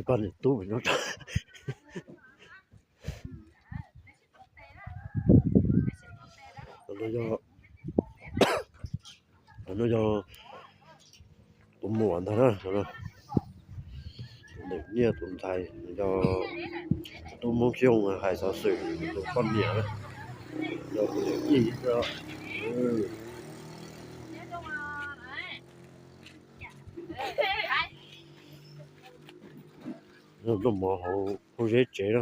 Poj niam tub nyob, no yog tus muam ntag na, tus ntawm nyiaj tus ntxhais, yog tub Hmoob Xyooj hais xov xwm tus poj niam na, yog tus ntawm nyiaj. Nplooj mov hauv phauj Zeb tsev na,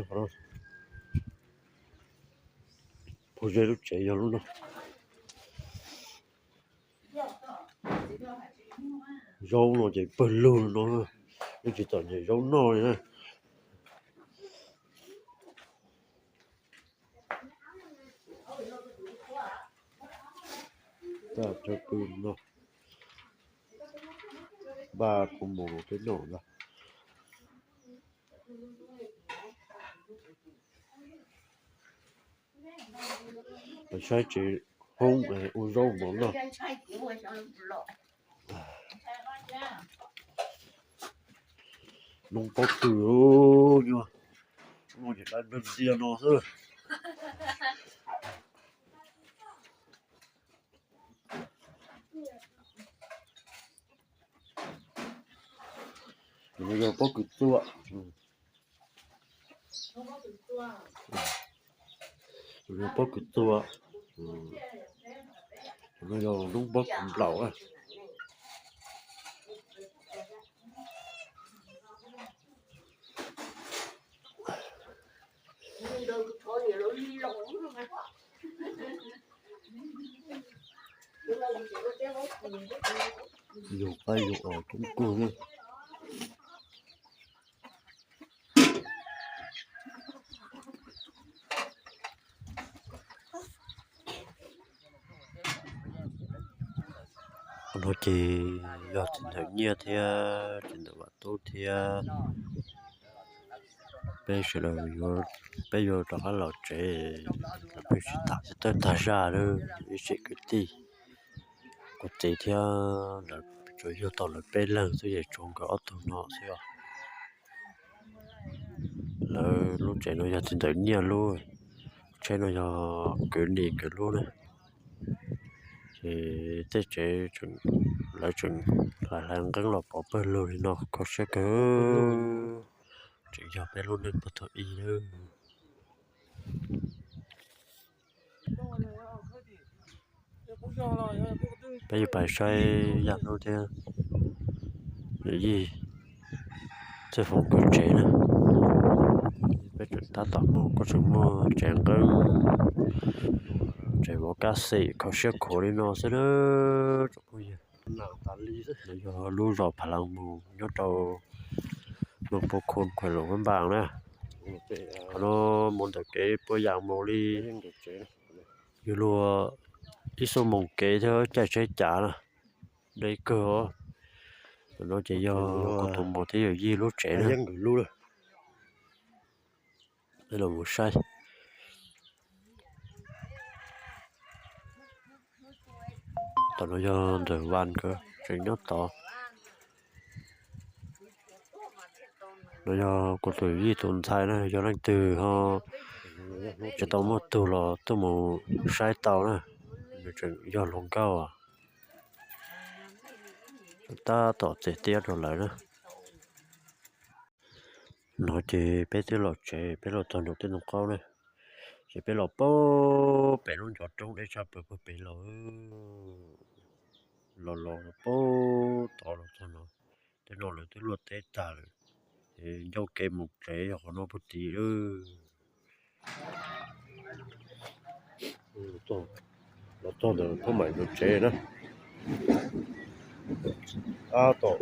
phauj Zeb lub tsev yog lub no. Zaub no ces pawg lug no, yeej tsis txom nyem zaub noj li na. Taj cov pw no, npaj kuv mus peb noj ntag. Saib tsev hoob ua zaub mov noj. Noob pob kws, nyob, nws dab ntiag no xwb. Yog pob kws txua, yog pob kws txua, yog noob pob kws nplaum. Yug qaib yug os coob kawg ne. No ces yog txiv ntxawm Nyiaj thiab txiv ntxawm Vam Tub thiab peb sawv daws, peb yuav rov qab los tsev, peb sib tham sib tawb tag zaj lawm ib tsev kwv tij. Kuv txiv thiab lawv tsuas yug tau lawv peb leeg xwb ces tshuav nkawd ob tug no xwb os. Lawv lub tsev no yog txiv ntxawm Nyiaj lub, tsheb no yog kwv Nim nkawd lub na. Ces tej tsev lawv tseem hlais hlais nqeeb los pov pawg lug li no kho siab kawg. Tseem yog peb lub neej puag thaum ub lawm. Peb yuav pais saib Yaj Hnub thiab Yawm Yij txoj foom kawg tsev na. Peb tseem tab tom mus kuj tseem muaj tsev nqeeb, tsev vov kab xim kho siab khuav li no xwb na tsoom phooj ywg. Yog lub zos Phav Leej Mus nyob rau Moos Pua Khun, khuem Luam Phab Npas na. Qhov no mus ntawm kev puag yam mus li yog luag ib xuab moos kev thiab caij tsheb cav na, deb kawg os. Ntawm no ces yog kuv tus muam thiab Yawm Yij lub tsev na. Peb los mus saib. Tom no yog ntawm Vas nkawd tseem nyob tod. No yog kuv tus Yij tus ntxhais na, yog leej twg ho tsis tau muaj tug los tuaj mus saib tau na, nws tseem yog hluas nkauj. Tab tom txiav tiab rau lawv na. No ces peb twb los tsev, peb los txog nraum tej ntoo qaub na, ces peb los puag pem lub ncov roob deb tshaj plaws puag pem los, los los puag tod los txog no. Tej no lawv twb luaj teb tag lawm, ces ncauj kev mus tsev yog qhov no puag tid lawm. Los txog ntawm Thab Maim nkawd tsev na. Tab tom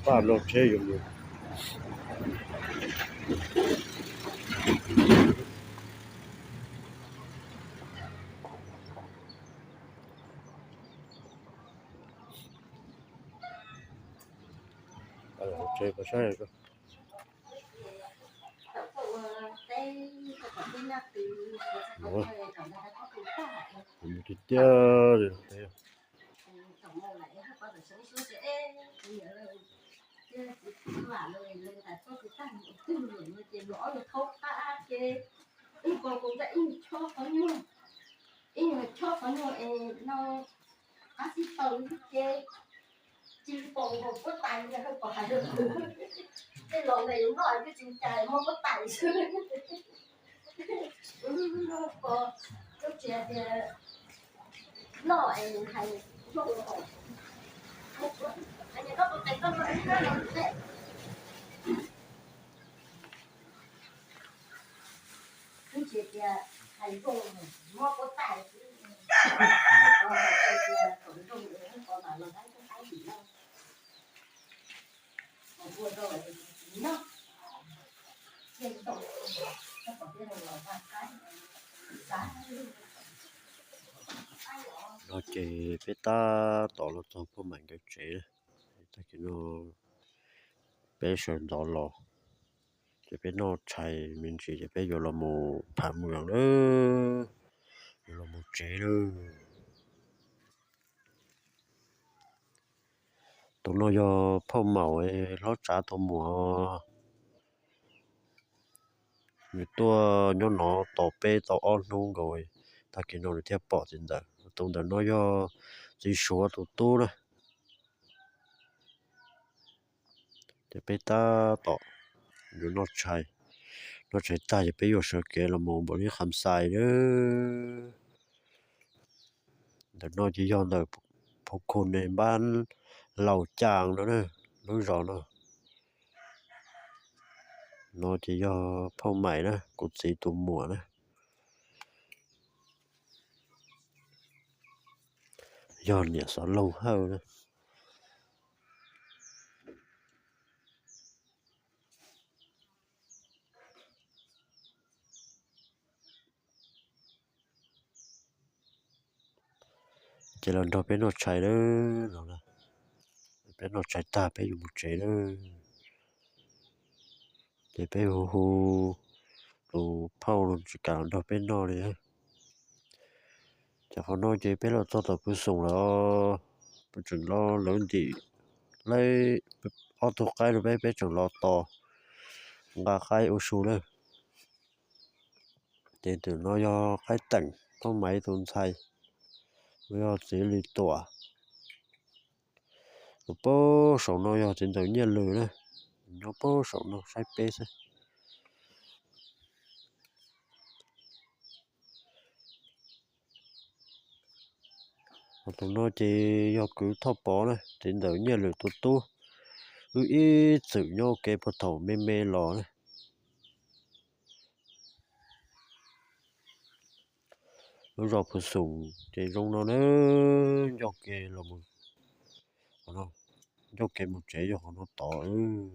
paj no tsheb yuav mus. Tsev pab saib. Mus tiag tiag li. Txiv lam lawm, lawv tas txog tus tag mus twg lawm no ces luag ob lub khaub qab ces ib qho kuv ntsaj ib chob qhov nyuag, ib nyuag chob qhov nyuag es no qab xib taws ces cia li pom nkaus puab tais li, pom hais lus tej los ntawm yus noj twb tsis cas muab puab tais xwb. Pom lub tsis hais tias noj es hais zoo os. Twb tsis tias hais zoo, muab puab tais xwb. Tias kom zoo es kom mam los hais tub qaib tim no. No ces peb tab tom los txog Phauj Maim nkawd tsev. Tag kis no peb sawv ntxov los, ces peb noj tshais me ntsis ces peb yuav los mus phav mus lawm, yuav los mus tsev lawm. Tus no yog Phauj Maim hlob tsav tus muam, nws tuaj nyob no tos peb tau ob hnub nkaus, tag kis no nws thiaj pom txiv ntawd. Tus ntawm no yog txiv Suav tus tub na. Ces peb tab tom yuav noj tshais, noj tshais tag ces peb yuav sawv kev los mus npaum li Kham Xais lawm. Ntawm no ces yog ntawm Phu Khu Nes npab Laus Cas no na, lub zos no. No ces yog Phauj Maim na, kuv txiv tus muam na. Yog niam Xov Laug Hawj na. Ces los nrog peb noj tshais lawm no. Peb noj tshais tag peb yuav mus tsev lawm. Ces peb hu hu tus phauj los tsis kam los nrog peb noj li. Ces qhov no ces peb los txog tom Phu Xoom lawm, peb tseem los lawv ntim, lawv ob tug qaib rau peb, peb tseem los tos nqa qaib ua su lawm. Ces tus no yog qaib teem Phauj Maim tus ntxhais, yog txiv Lis Tuam. Tus pab saum no yog txiv ntxawm Nyiaj Lwm na, nyob pab saum no saib peb xwb. Tus no ces yog kwv Thoj Pov na, txiv ntxawm Nyiaj Lwm tus tub, wb ib txwm nyob ua ke puag thaum me me los na. Lub zos Phu Xoom ces zoo no na, ncauj ke los, ncauj ke mus tsev yog qhov no tod lawm.